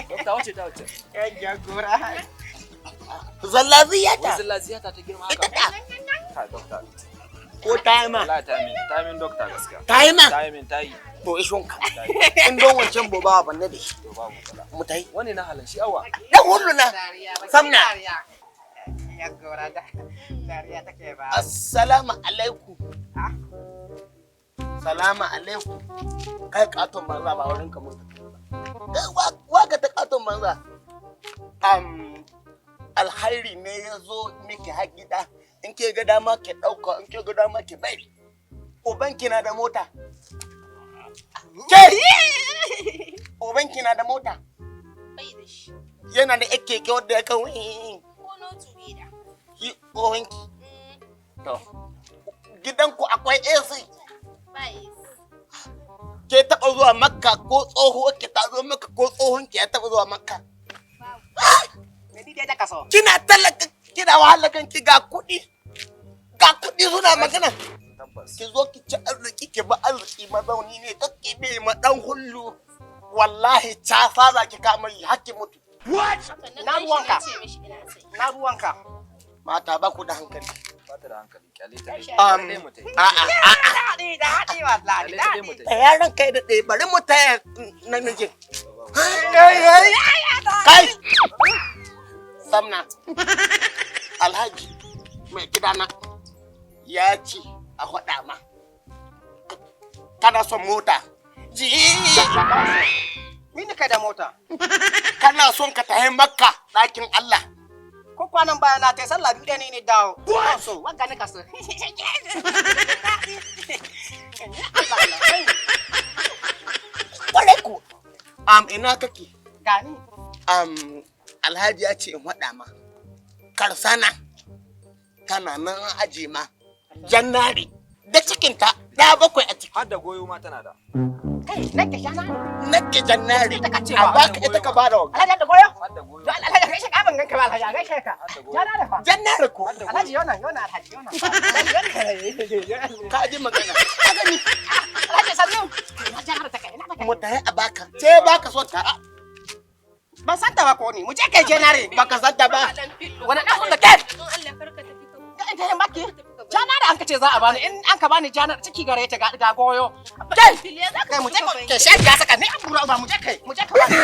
Dokta, wace ta wace? Yan jagora. Zallaziyata. Wai zallaziyata ta girma Ita haka? ta. Kai, dokta. Ko ta yi ma? Wallahi ta min, ta min, dokta, gaskiya. Ta yi ma? Ta yi min, ta yi. To, ishonka. In don wancan boba ban ne da shi. To, babu matsala. Mu tai. Wani na halan shi awa. Dan hullu na. Samna. Yan gora da dariya take ba. Assalamu alaikum. Salamu alaikum. Kai katon banza, ba wurin ka mun tafi ba. Kai waka ta katon banza. Alhairi ne ya zo miki har gida. In ke ga dama ke ɗauka, in ke ga dama ke bari. Ubanki na da mota. Ke! Ubanki na da mota. Bai da shi. Yana da ƴar keke wadda ya kan Ko notu bai da. Shi tsohonki. To. Gidanku akwai AC? Ba AC. Ke taɓa zuwa Makka, ko tsohuwar ki ta zo Makka, ko tsohon ki ya taɓa zuwa Makka? Me ni dai ta kaso. Kina talaka, kina wahala kanki, ga kuɗi. Ga kuɗi suna magana. Tabbas. Ki zo ki ci arziki, ki ba arziki mazauni ne, kakki bi ma dan hullu. Wallahi casa za ki kama yi hakki mutu. Haka na Na gan shi, ruwanka. na ce mishi ina sai. Na ruwanka. Mata, ba ku da hankali. Ba ta da hankali. Kyale ta dai. Um, Kyale mu ta yi. a'a, a'a. Daɗi, daɗi wallahi, Kyale ta dai mu daɗi. ta yi. Yaran kai da ɗaya, bari mu taya namijin. Kai! Samna, Alhaji mai gidana ya ce a faɗa ma. Kana son mota? Ji! Ni ne kai da mota. Kana son ka tafi Makka, ɗakin Allah? Ko kwanan baya na tai sallah biyu ɗaya ne ne dawo. Ban so, wagga ne ka so. Allah Allah. Kai. Kwarai ku. Ina kake? Gani. Alhaji ya ce in faɗa ma. Karsana tana nan an aje ma. Jannari da cikinta ɗa 7 a ciki. Har da goyo ma tana da. Kai, nake shana. Nake jannari. Ita ka ce A ba. baka ita ka bada wa. Alhaji da goyo? Har da goyo. Don Alhaji gaishe ka, ban ganka ba, Alhaji gaishe ka. Jana da fa. Jannari ko. Alhaji yona yona, Alhaji yona. Alhaji. Ka ji magana. Ka gani. Alhaji sannu. Ina jana ta kai, ina ta kai. Mu tafi a baka. Sai baka son ta. Ban san ta ba ko ni. Mu je kai jenare. Baka san ta ba. Dan fillo. Wani dan hullu kai. Don Allah kar ka tafi ka. Ga ita yin baki. Jana da an ka ce za a bani, in an ka bani jana, ciki gare ta, ga goyo. Kai. Fili ya za ka Kai, mu je tafi ka ke shan ya saka ni an bura ba, mu je kai, mu je ka bani.